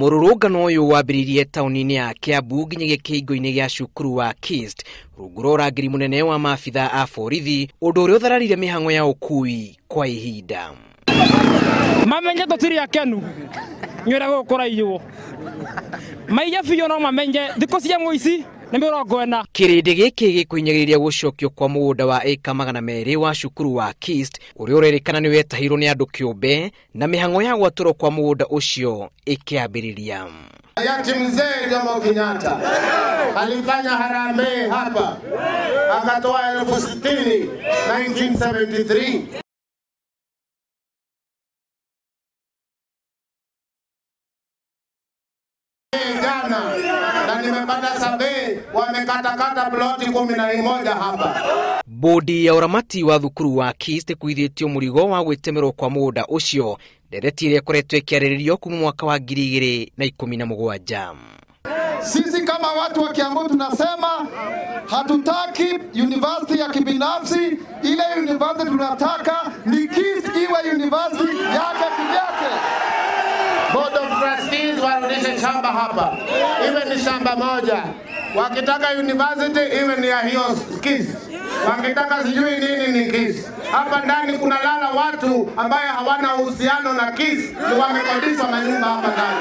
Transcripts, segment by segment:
Mũrũrũngano ũyũ wambĩrĩirie taũni-inĩ ya Kiambu nginyagia kĩhingo-inĩ gĩa cukuru wa KIST rungu rwa ũrangĩri mũnene wa maabitha a borithi, ũndũ ũrĩa ũthararire mĩhang'o ya ũkui kwa ihinda. Mamenye tũtirĩ akenu nĩ ũrĩa gũkũ kũraiywo, maiye biũ no mamenye thikũ cia mũici nĩ 40. Kĩrĩndĩ gĩkĩ gĩkũhinyagĩrĩria gũcokio kwa mũgũnda wa ĩka 200 wa cukuru wa KIST ũrĩa ũrerĩkana nĩ wetahirwo nĩ andũ kĩũmbe, na mĩhang'o ya gwatũrwo kwa mũgũnda ũcio ĩkĩambĩrĩria. Hayati Mzee Jomo Kenyatta alifanya harambee hapa akatoa 60,000 1973. Jana na nimepata survey wamekatakata ploti 11 hapa. Bodi ya ũramati wa thukuru wa KIST ĩkuithĩtio mũrigo wa gwĩtemerwo kwa mũgũnda ũcio, ndereti ĩrĩa ĩkoretwo ĩkĩarĩrĩrio kuma mwaka wa 2017. Sisi kama watu wa Kiambu tunasema hatutaki university ya kibinafsi. Ile university tunataka ni KIST iwe university yake kivyake. Board of Trustees warudishe shamba hapa, iwe ni shamba moja. Wakitaka university iwe ni ya hiyo KIST, wakitaka sijui nini ni KIST. Hapa ndani kuna lala watu ambaye hawana uhusiano na KIST, ni wamekodishwa manyumba hapa ndani.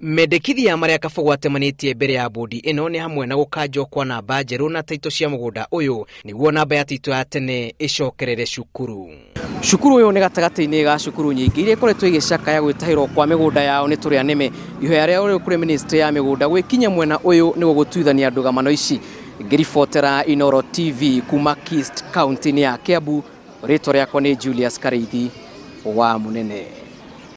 Mendekithia marĩa Kabogo atemanĩtie mbere ya bodi ĩno nĩ hamwe na gũkanjwo kwa namba njerũ na taito cia mũgũnda ũyũ nĩguo namba ya taito ya tene ĩcokerere cukuru. Cukuru ũyũ nĩ gatagatĩ-inĩ ga cukuru nyingĩ iria ikoretwo igĩcakaya gwĩtahĩrwo kwa mĩgũnda yao nĩ tũrĩa nĩme. Ihoya rĩao rĩu kũrĩ ministry ya mĩgũnda gwĩkinya mwena ũyũ nĩguo gũtuithania ndũgamano ici. Ngĩribotera Inooro TV kuma KIST kaunti-inĩ ya Kiambu, rĩtwa rĩakwa nĩ Julius Karĩithi wa Mũnene.